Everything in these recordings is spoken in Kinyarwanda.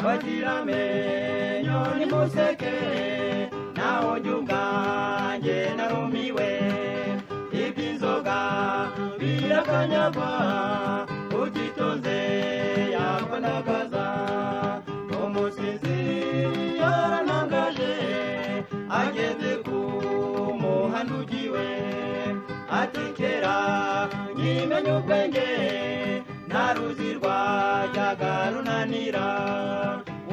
Bagira amenyo nimuseke, naho jye ubwanjye narumiwe. Iby'inzoga birakanyagwa, utitonze yakwandagaza. Umusinzi yarantangaje, ageze ku muhanda ugiwe. Ati kera nkimenya ubwenge, nta ruzi rwajyaga runanira.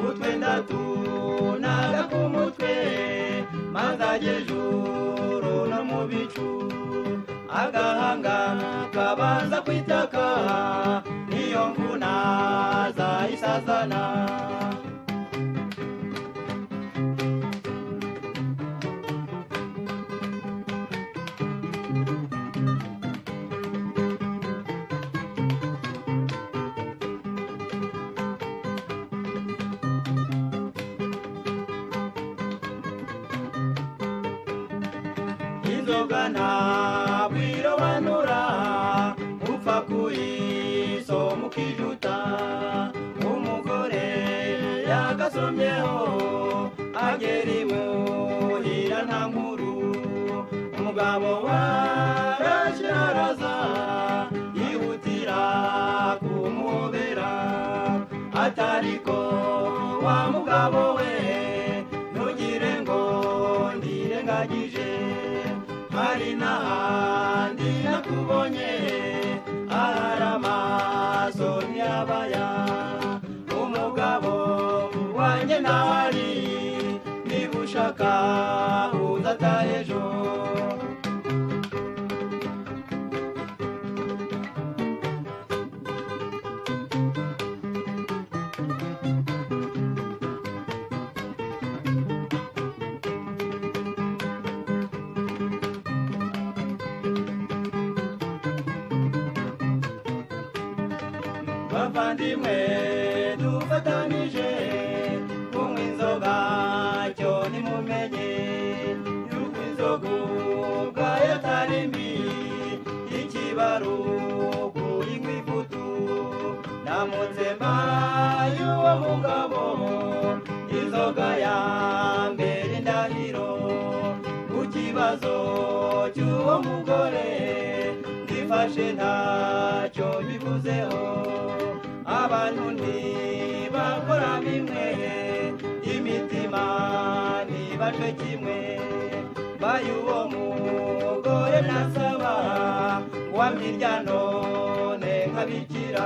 Utwenda tunaga ku mutwe, maze ajya ejuru no mu bicu. Agahanga kabanza kwitaka, niyo mvuna zayisazana. Inzoga ntabwo irobanura, upfa kuyisoma ukijuta. Umugore yagasomyeho, agera imuhira nta nkuru. Umugabo warashiraza, yihutira kumuhobera. Atariko wa mugabo we, ntugire ngo ndirengagije. Hari n'ahandi nakubonye, ahari amaso ntiyabaya. Umugabo wanjye ntahari, niba ushaka uzataha ejo. Bavandimwe dufatanije kunywa inzoga, cyo nimumenye yuko inzoga ubwayo atari mbi, ikibaru kuyinywa ifutu. Ndamutse mbaye uwo mugabo, inzoga ya mbere indahiro. Ku kibazo cy'uwo mugore, ndifashe ntacyo bivuzeho. Abantu ntibakora bimwe, imitima ntibashe kimwe. Mbaye uwo mugore nasaba, wampirya none nkabikira.